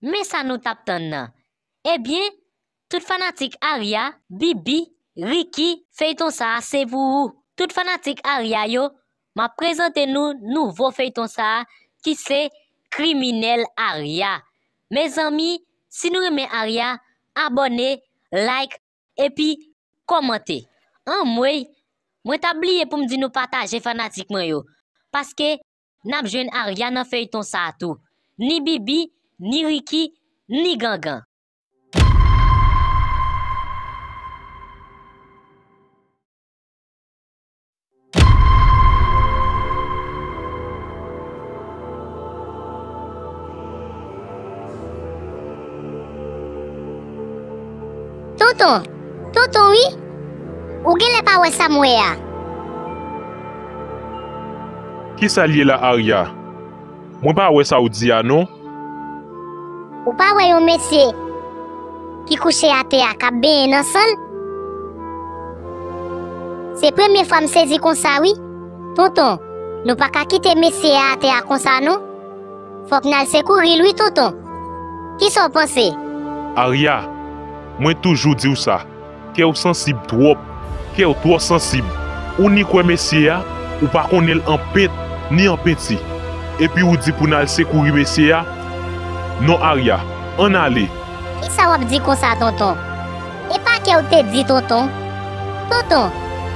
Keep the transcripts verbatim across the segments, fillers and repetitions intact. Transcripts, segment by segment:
Men sa nou t ap tann nan. Ebyen, tout fanatik Arya, Bibi, Ricky, feyton sa a se pou ou. Tout fanatik Arya yo, m ap prezante nou nouvo feyton sa a ki se Kriminèl Arya. Mezanmi, si nou renmen Arya, abòne, like, epi kòmante. Anmwey, mwen t ap bliye pou m di nou pataje fanatik mwen yo, paske n ap jwenn Arya nan feyton sa a tou. Ni Bibi, ni Ricky, ni Gangan. Tonton, tonton wi, ou genlè pa wè sa m wè a. Kisa l ye la, Arya? Mwen pa wè sa w di a non. Ou pa wè yon mesye ki kouche atè a k ap benyen nan san l? Se premye fwa m sezi konsa wi. Tonton, nou pa ka kite mesye a atè a konsa non. Fòk n al sekouri l wi tonton. Kisa w panse? Arya, mwen toujou di w sa. Kè w sansib twòp. Kè w twò sansib. Ou ni kwè mesye a, ou pa konnen l an pent ni an penti. Epi ou di pou n al sekouri mesye a? Non Arya, ann ale. Kisa w ap di konsa tonton? E pa kè w te di tonton? Tonton,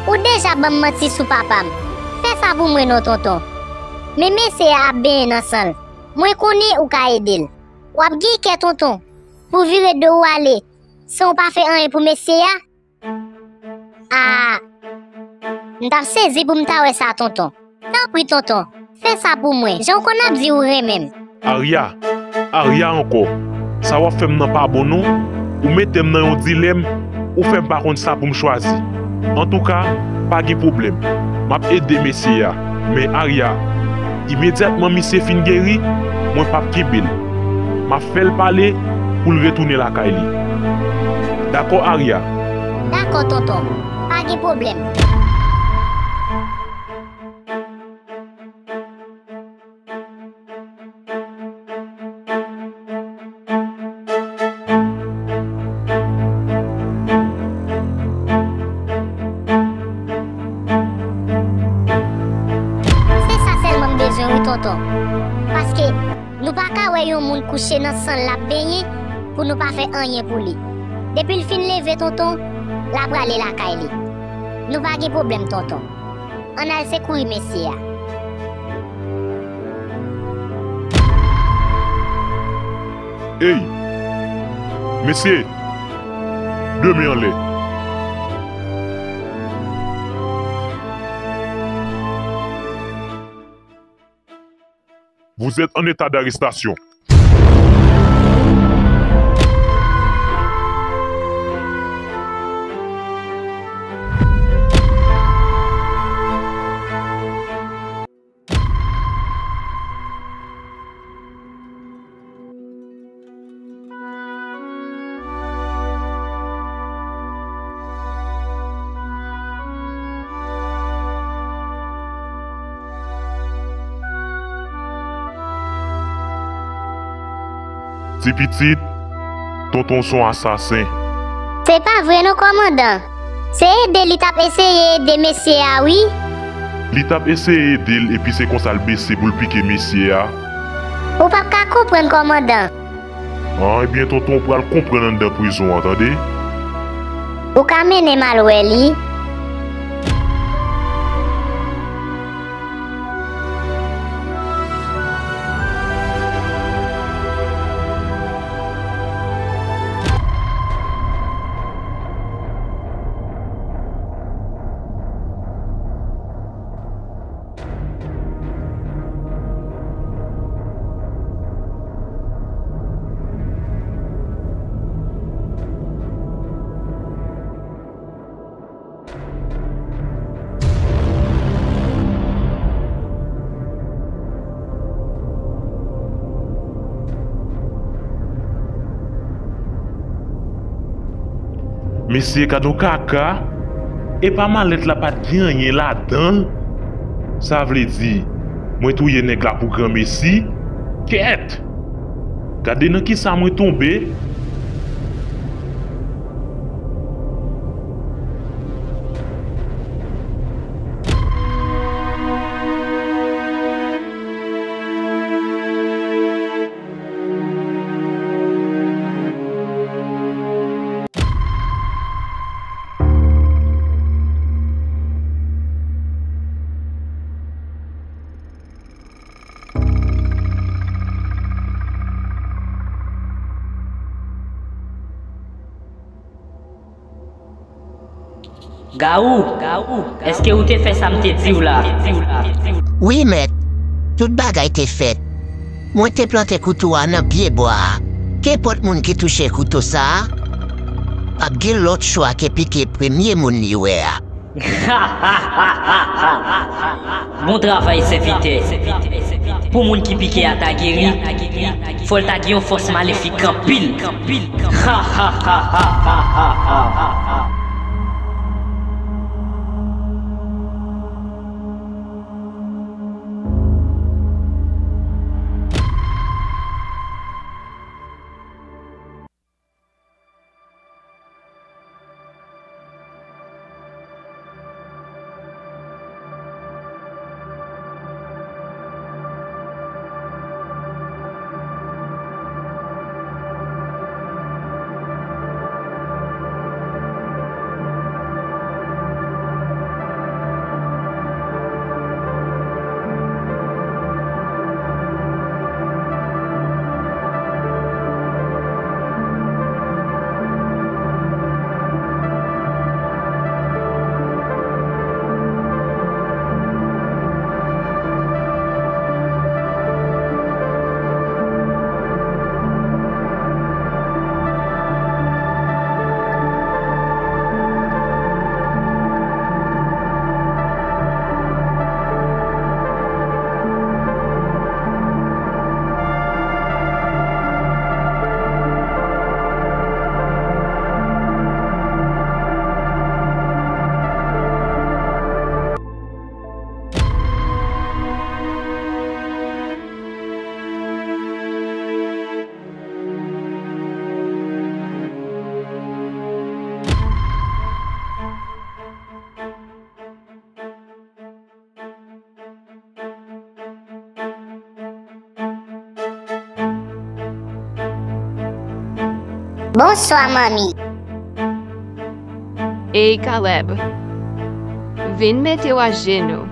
ou deja ban m manti sou papa m. Fè sa pou mwen non tonton. Men mesye a ap benyen nan san l. Mwen konnen ou ka ede l. W ap gen kè tonton pou w vire do w ale san w pa fè anyen pou mesye a? A, m t ap sezi pou m ta wè sa tonton. Tanpri tonton, fè sa pou mwen, jan w konn ap di ou renmen m. Arya, Arya ankò, sa w ap fè m nan pa bon non. Ou mete m nan yon dilèm, ou fè m pa konn sa pou m chwazi. Antouka, pa gen pwoblèm, m ap ede mesye a. Men Arya, imedyatman misye fin geri, mwen p ap kenbe l. M ap fè l pale pou l retounen lakay li. Dakò, Arya? Dakò, tonton. Pa gen pwoblèm. Se sa sèlman m bezwen wi, tonton. Paske nou pa ka wè yon moun kouche nan san l ap benyen pou nou pa fè anyen pou li. Depi l fin leve, tonton, l a prale lakay li. Nou pa gen pwoblèm, tonton. Ann al sekouri mesye a. Ey! Mesye! De men anlè! Vous êtes en état d'arrestation. Ti pitit, tonton w se yon asasen. Se pa vre non, kòmandan. Se ede li t ap eseye ede mesye a, wi. Li t ap eseye ede l, epi se konsa l bese pou l pike mesye a. Ou p ap ka konprann, kòmandan. An, ebyen, tonton w pral konprann anndan prizon an, tande? Ou ka mennen m al wè li? Mesye, gad yon kaka. Epa malèt la pa t gen anyen ladan l. Sa vle di, mwen touye nèg la pou granmesi? Kèt! Gade nan kisa mwen tonbe. Gawou, èske ou te fè sa m te di w la? Wi, mèt. Tout bagay te fèt. Mwen te plante kouto a nan pye bwa a. Kenpòt moun ki touche kouto sa a, p ap gen lòt chwa ke pike premye moun li wè a. Bon travay, sèvitè. Pou moun ki pike a ta geri, fò l ta gen yon fòs malefik anpil. Bonswa, manmi. Ey, Caleb. Vin mete w ajenou.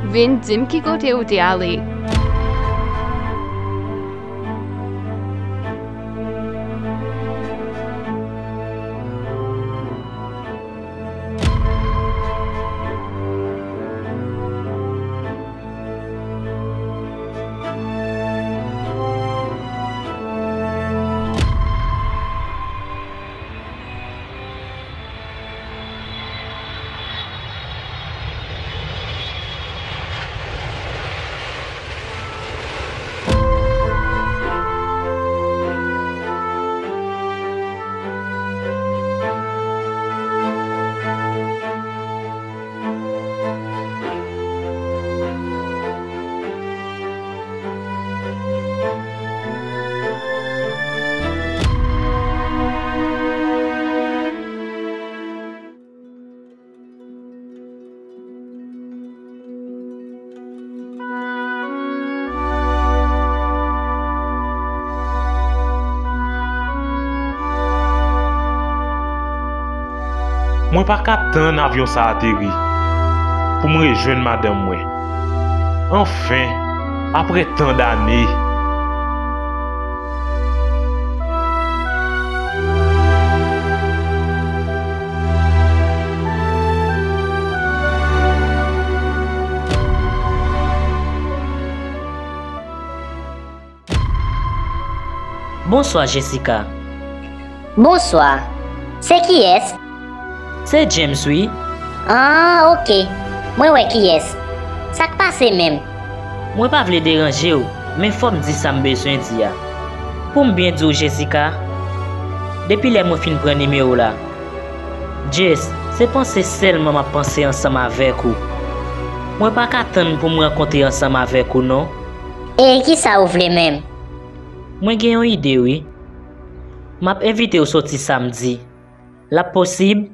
Vin di m ki kote ou te ale. Mwen pa ka tann avyon sa ateri pou m rejwenn madanm mwen. Anfen, apre tan dane. Bonswa, Jessica. Bonswa. Se kiyès? Se James, wi. Ah, oke. Mwen wè kiyès. Sa k pase menm? Mwen pa vle deranje w, men fò m di sa m bezwen di a. Pou m byen di w, Jessica, depi lè mwen fin pran nimewo w la, Jess, se panse sèlman m ap panse ansanm avèk ou. Mwen pa ka tann pou m rankontre ansanm avèk ou, non. E kisa ou vle menm? Mwen gen yon ide wi. M ap envite w soti samdi. L ap posib?